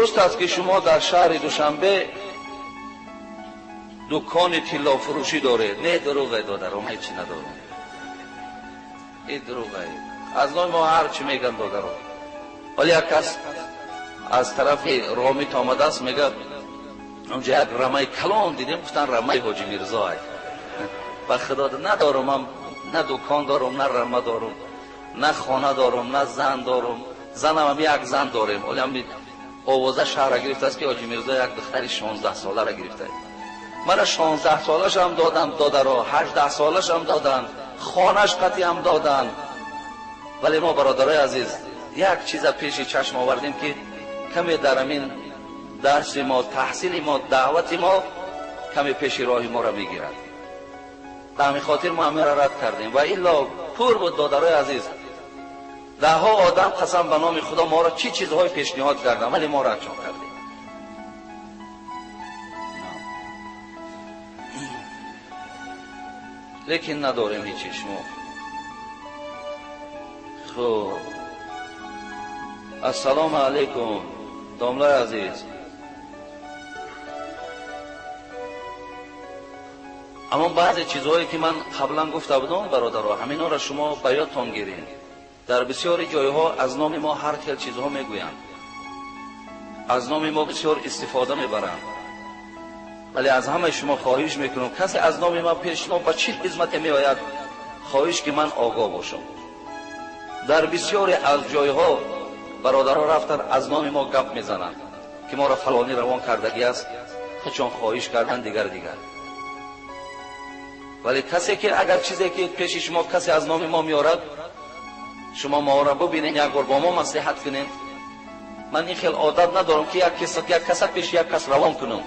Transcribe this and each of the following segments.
Дуруст аст ки шумо дар шаҳри Душанбе дукони тиллофурӯшӣ доред? Не, дурӯғе додарам, ҳеҷ надорам. Ин дурӯғе. Аз номи мо ҳар чӣ мегӯянд додарам. Вале як кас аз тарафи Ромит омадааст, мегӯяд онҷо як рамаи калон дидем, гуфтан рамаи Ҳоҷи Мирзо. Ба худо надорам, ман на дукон дорам, на рама дорам, на хона дорам, на зан дорам. Занам ҳам як зан дорем. Вале ҳам овоза шаҳрро гирифтааст ки Ҳоҷи Мирзо як духтари 16 соларо гирифтааст. Мана 16 солашам додам додаро, 18 солашам доданд, хонаш қатъиам доданд. Вале мо бародарои азиз як чиза пеши чашм овардем ки каме дар ҳамин дарси мо, таҳсили мо, даъвати мо каме пеши роҳи моро мегирад. Ба ҳамин хотир мо ҳаминро рад кардем. Ва илло пур буд додарои азиз. Даҳҳо одам қасам ба номи Худо моро чӣ чизҳое пешниҳод карданд, вале мо радшон кардем. Лекин надорем ҳеҷ шумо. Хуб, ассалому алайкум домлаи азиз. Аммо баъзе чизҳое ки ман қаблан гуфта будам бародаро, ҳаминҳоро шумо ба ёдтон гиред. Дар бисёри ҷойҳо аз номи мо ҳар хел чизҳо мегӯянд, аз номи мо бисёр истифода мебаранд. Вале аз ҳамаи шумо хоҳиш мекунам, касе аз номи ман пеш шумо ба чӣ хизмате меояд, хоҳиш ки ман огоҳ бошам. Дар бисёре аз ҷойҳо бародаро рафтан аз номи мо гап мезананд ки моро фалонӣ равон кардагӣ аст, чун хоҳиш кардан дигар дигар. Вале касе ки агар чизе ки пеши шумо касе аз номи мо меорад, шумо моро бубинед, як бор бо мо маслиҳат кунед. Ман ин хел одат надорам ки як каса пеши як кас равон кунам,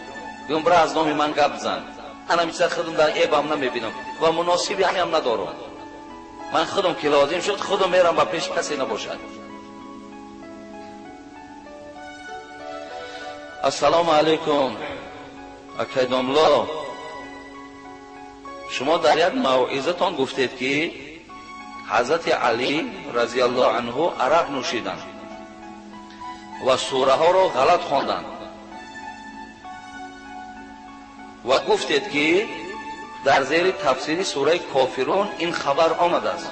гӯям бира аз номи ман гап зан. Ман ҳамин чиза худам дар эбам намебинам ва муносиби ҳамиам надорам. Ман худам ки лозим шуд худам мерам, ба пеши касе набошад. Ассалому алайкум акай домло. Шумо дар як мавъизатон гуфтед ки ҳазрати Алӣ разияллоҳу анҳу арақ нӯшиданд ва сураҳоро ғалат хонданд ва гуфтед ки дар зери тафсири сураи Кофирун ин хабар омадааст.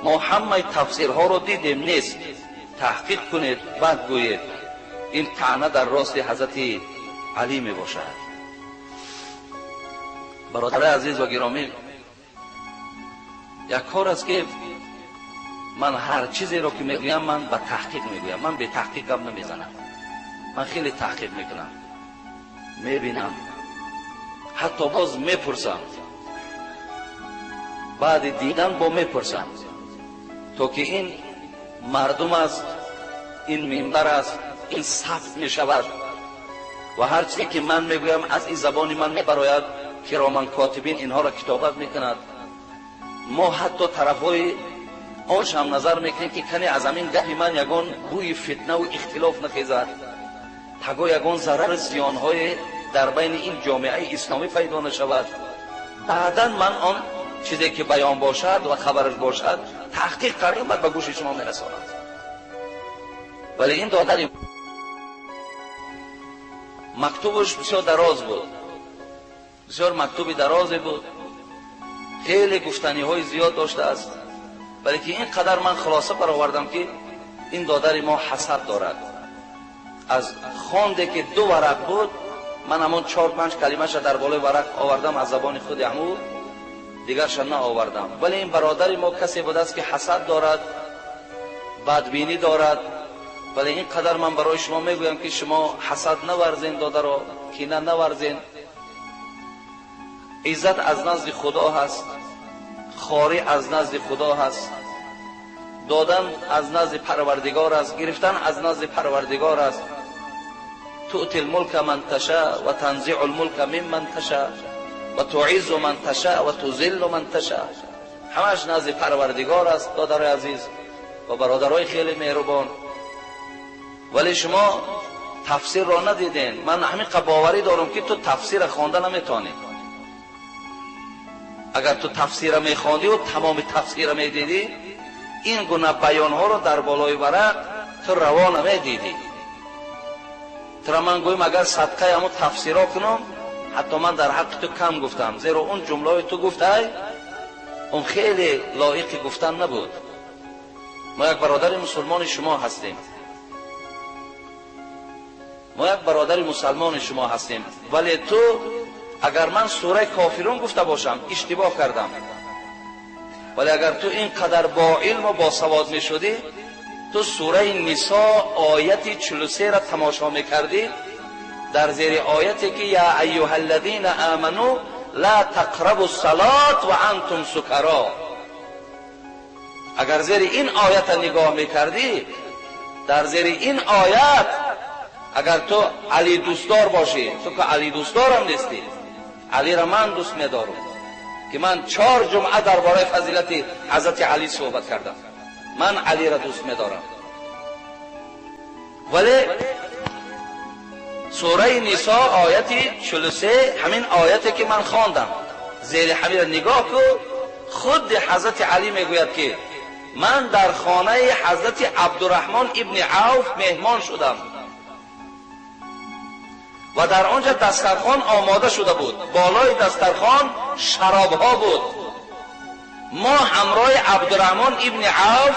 Мо ҳамаи тафсирҳоро дидем, нест. Таҳқиқ кунед, баъд гӯед. Ин таъна дар рости ҳазрати Алӣ мебошад. Бародари азиз ва гиромӣ, як кор аст ки ман ҳар чизеро ки мегӯям ман ба таҳқиқ мегӯям. Ман бе таҳқиқ гап намезанам. Ман хеле таҳқиқ мекунам, мебинам, ҳатто боз мепурсам. Баъди дидан бо мепурсам, то ки ин мардум аст, ин минбар аст, ин сабт мешавад ва ҳар чизе ки ман мегӯям аз ин забони ман мебарояд. Кироман котибин инҳоро китобат мекунад. Мо ҳатто тарафҳои онш ҳам назар мекунем ки кане аз ҳамин гапи ман ягон бӯи фитнаву ихтилоф нахезад, таго ягон зарару зиёнҳое дар байни ин ҷомеаи исломӣ пайдо нашавад. Баъдан ман он чизе ки баён бошад ва хабараш бошад таҳқиқ кардам, баъд ба гӯши шумо мерасонам. Вале ин додари мактубаш бисёр дароз буд, бисёр мактуби дарозе буд, хеле гуфтаниҳои зиёд доштааст. Вале ки ин қадар ман хулоса баровардам ки ин додари мо ҳасад дорад. Аз хонде ки 2 варақ буд, ман ҳамон 4-5 калимаша дар болои варақ овардам аз забони худи ҳаму, дигарша наовардам. Вале ин бародари мо касе будааст ки ҳасад дорад, бадбинӣ дорад. Вале ин қадар ман барои шумо мегӯям ки шумо ҳасад наварзен додаро, кина наварзен. Иззат аз назди Худо ҳаст, хорӣ аз назди Худо ҳаст, додан аз назди Парвардигор аст, гирифтан аз назди Парвардигор аст. تؤتي الملك من تشاء وتنزع الملك ممن تشاء وتعز من تشاء وتذل من تشاء. همش نزد پروردگار است دادرای عزیز و برادرای خیلی مهربان. ولی شما تفسیر را ندیدین. من همین باوری دارم که تو تفسیر خوانده نمیتونی. اگر تو تفسیر میخواندی و تمام تفسیر میدیدی، این گونه بیانها رو در بالای ورق تو روا نمیدیدی. Тура ман гӯем агар садқаи ҳамон тафсиро кунам, ҳатто ман дар ҳаққи ту кам гуфтам, зеро он ҷумлаҳои ту гуфтай он хеле лоиқи гуфтан набуд. Мо як бародари мусулмони шумо ҳастем. Мо як бародари мусулмони шумо ҳастем. Вале ту агар ман сураи кофирун гуфта бошам, иштибоҳ кардам. Вале агар ту ин қадар бо илму бо савод мешудӣ, ту сураи Нисо ояти 43 ра тамошо мекардӣ, дар зери ояте ки я айюҳаллазина аману ла тақрабу ссалот ва антум сукаро. Агар зери ин оята нигоҳ мекардӣ, дар зери ин оят агар ту Али дӯстдор бошӣ, ту ки Али дӯстдорам нестӣ, Алиро ман дӯст медорам, ки ман 4 ҷумъа дар бораи фазилати ҳазрати Али суҳбат кардам. Ман Алиро дӯст медорам. Вале сураи Нисо ояти 43, ҳамин ояте ки ман хондам, зери ҳаминро нигоҳ кун, худи ҳазрати Али мегӯяд ки ман дар хонаи ҳазрати Абдурраҳмон ибни Авф меҳмон шудам ва дар он ҷо дастархон омода шуда буд. Болои дастархон шаробҳо буд. Мо ҳамроҳи Абдурраҳмон ибни Авф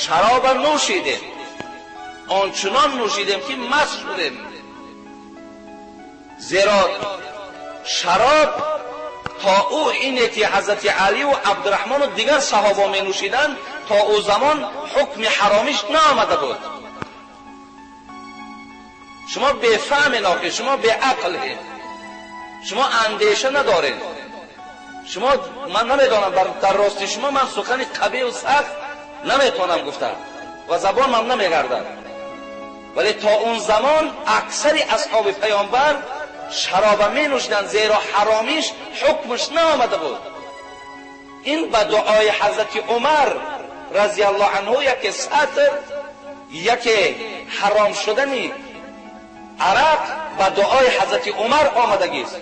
шароба нӯшидем, ончунон нӯшидем ки маст шудем, зеро шароб то ӯ ине ки ҳазрати Алию Абдурраҳмону дигар саҳобо менӯшиданд, то ӯ замон ҳукми ҳаромиш наомада буд. Шумо бефаҳмен охир, шумо беақлед, шумо андеша надоред. Шумо, ман намедонам, дар рости шумо ман сухани қабеҳу сахт наметавонам гуфтам ва забонам намегардад. Вале то он замон аксари асҳоби паёмбар шароба менӯшиданд, зеро ҳаромиш ҳукмаш наомада буд. Ин ба дуои ҳазрати Умар разияллоҳу анҳу яке сатр, яке ҳаром шудани арақ ба дуои ҳазрати Умар омадагист.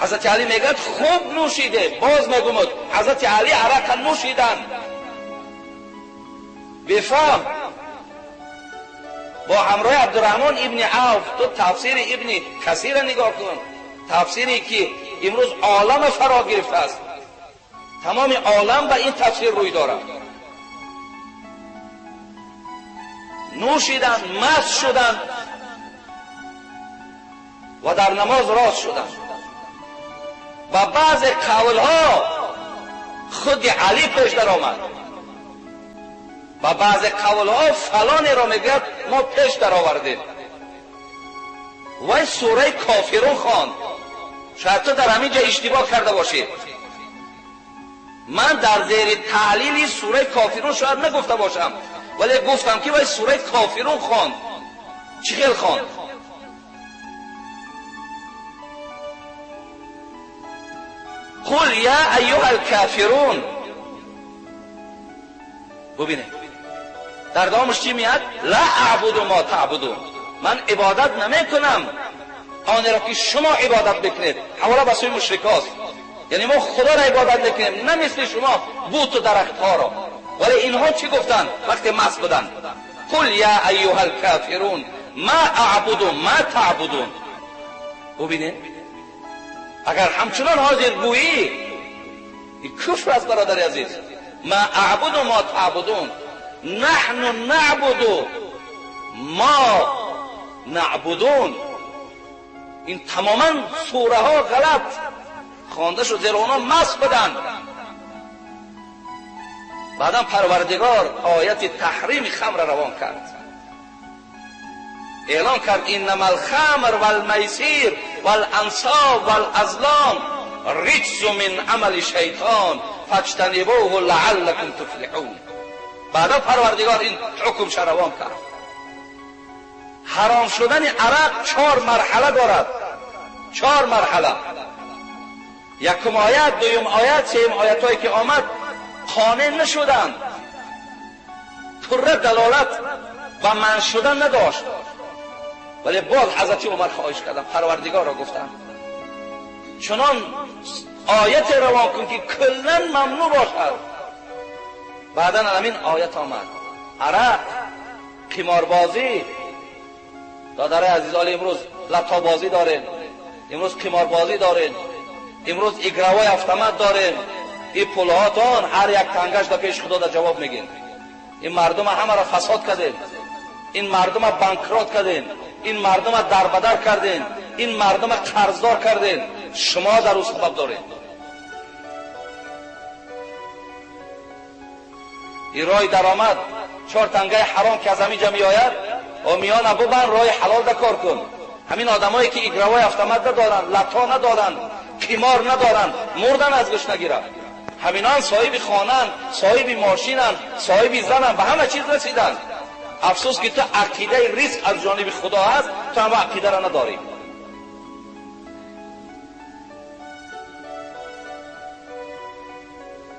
Ҳазрати Али мегӯяд хуб нӯшиде, боз мегӯмуд ҳазрати Али арақа нӯшиданд. Бефаҳм бо ҳамроҳи Абдурраҳмон ибни Авф. Ту тафсири ибни Касира нигоҳ кун, тафсире ки имрӯз олама фаро гирифтааст, тамоми олам ба ин тафсир рӯй дорад. Нӯшиданд, маст шуданд ва дар намоз рост шуданд. Ба баъзе қавлҳо худи Али пеш даромад, ба баъзе қавлҳо фалонеро мегӯяд мо пеш даровардем. Вай сураи кофирун хонд. Шояд ту дар ҳамин ҷо иштибоҳ карда бошӣ. Ман дар зери таҳлили сураи кофирун шояд нагуфта бошам, вале гуфтам ки вай сураи кофирун хонд. Чӣ хел хонд? Қул я айюҳал кофирун. Бубинед дар давомаш чӣ меяд? Ла аъбуду мо таъбудун. Ман ибодат намекунам онеро ки шумо ибодат мекунед. Ҳавола ба сӯи мушрикост. Яъне мо худоро ибодат мекунем, на мисли шумо буту дарахтҳоро. Вале инҳо чӣ гуфтанд вақте маст буданд? Қул я айюҳал кофирун ма аъбуду ма таъбудун. Бубинед агар ҳамчунон ҳозир гӯӣ, ин куфр аст бародари азиз. Ма аъбуду мо таъбудун, наҳну наъбуду мо наъбудун. Ин тамоман сураҳо ғалат хонда шуд, зеро онҳо маст буданд. Баъдан Парвардигор ояти таҳрими хамра равон кард, эълон кард иннама алхамр валмайсир валансоб валазлом риҷсу мин амали шайтон фаҷтанибуҳу лааллакум туфлиҳун. Баъдан Парвардигор ин ҳукмша равон кард. Ҳаром шудани арақ 4 марҳала дорад. 4 марҳала. Якум оят, дуюм оят, сеюм оятҳое ки омад қонеъ нашуданд, пурра далолат ба манъ шудан надошт. Вале боз ҳазрати Умар хоҳиш карданд, Парвардигорро гуфтанд чунон ояте равон кун ки куллан мамнӯъ бошад. Баъдан ҳамин оят омад. Арақ Қиморбозӣ додари азиз, оли имрӯз латобозӣ дорем, имрӯз қиморбозӣ дорем, имрӯз игровой автомат дорем. Ин пулҳотон ҳар як тангаш да пеши худо да ҷавоб мегин. Ин мардума ҳамаро фасод кардем, ин мардума банкрот кардем, ин мардума дарбадар кардем, ин мардума қарздор кардем. Шумо дар ӯ сабаб доред. Ин роҳи даромад чор тангаи ҳаром ки аз ҳамин ҷа меояд, о миёна бубанд, роҳи ҳалол да кор кун. Ҳамин одамое ки игровой автомат надоранд, лато надоранд, қимор надоранд, мурдан аз гӯш нагиранд. Ҳаминон соҳиби хонанд, соҳиби мошинанд, соҳиби зананд, ба ҳама чиз расиданд. Афсӯс ки ту ақидаи ризқ аз ҷониби худо ҳаст, ту ҳама ақидаро надорӣ.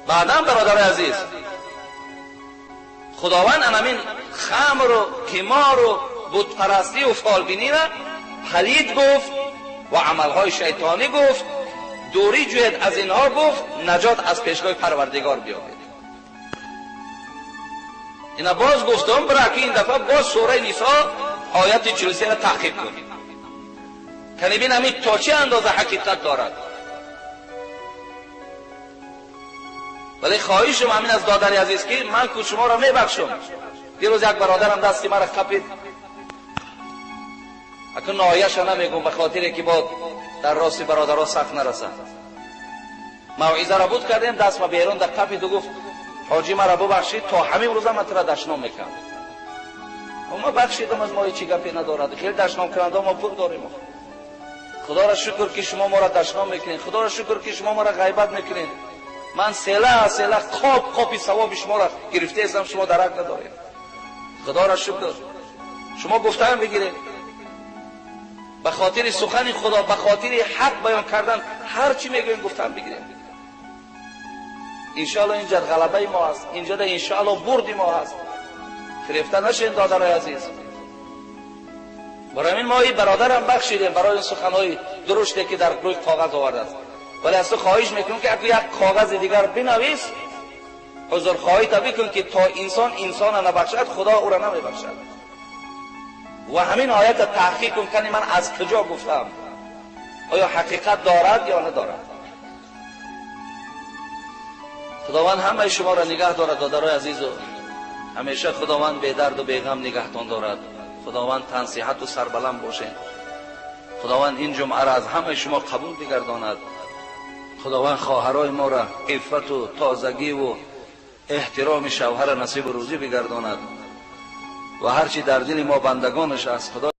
Баъдан бародари азиз, худованд анамин хамру қимору бутпарастию фолбиниро палид гуфт ва амалҳои шайтонӣ гуфт. Дурӣ ҷӯед аз инҳо гуфт, наҷот аз пешгоҳи парвардигор биёбед. Ина боз гуфтам, бира ки ин дафъа боз сураи Нисо ояти 43-ро таҳқиқ кун. Кани бин ҳамин то чӣ андоза ҳақиқат дорад. Вале хоҳишам ҳамин аз додари азиз ки ман ку шуморо мебахшам. Дирӯз як бародарам дасти маро қапид. Акун ноҳияша намегум ба хотире ки бод дар рости бародаро сахт нарасад. Мавъизаро буд кардем, даст ма берун да қапиду гуфт: ҳоҷӣ маро бубахшид, то ҳамин рӯза ман тура дашном мекардам. Ма бахшидам, аз мо ҳечи гапе надорад. Хеле дашном кунанда мо пур дорем. Худоро шукр ки шумо моро дашном мекунед, худоро шукр ки шумо моро ғайбат мекунед. Ман села села қоп қопи савоби шуморо гирифтаестам, шумо дарак надоред. Худоро шукр. Шумо гуфтаам бигиред. Ба хотири сухани худо, ба хотири ҳақ баён кардан ҳар чӣ мегӯем гуфтаам бигирем. Иншоалло инҷа ғалабаи мо аст, инҷа иншоалло бурди мо аст. Фирефта нашед додарои азиз. Барои ҳамин мо ин бародарам бахшидем барои ин суханҳои дуруште ки дар рӯи коғаз овардааст. Вале аз ту хоҳиш мекунам ки аку як коғази дигар бинавис, узрхоҳита бикун ки то инсон инсона набахшад, худо ӯро намебахшад. Ва ҳамин оята таҳқиқ кун, кани ман аз куҷо гуфтам, оё ҳақиқат дорад ё надорад. Худованд ҳамаи шуморо нигаҳ дорад додарои азизу, ҳамеша худованд бедарду беғам нигаҳтон дорад. Худованд тансиҳату сарбаланд бошед. Худованд ин ҷумъаро аз ҳамаи шумо қабул бигардонад. Худованд хоҳарои моро иффату тозагиву эҳтироми шавҳара насибу рӯзӣ бигардонад. Ва ҳарчи дар дили мо бандагонаш аст, худо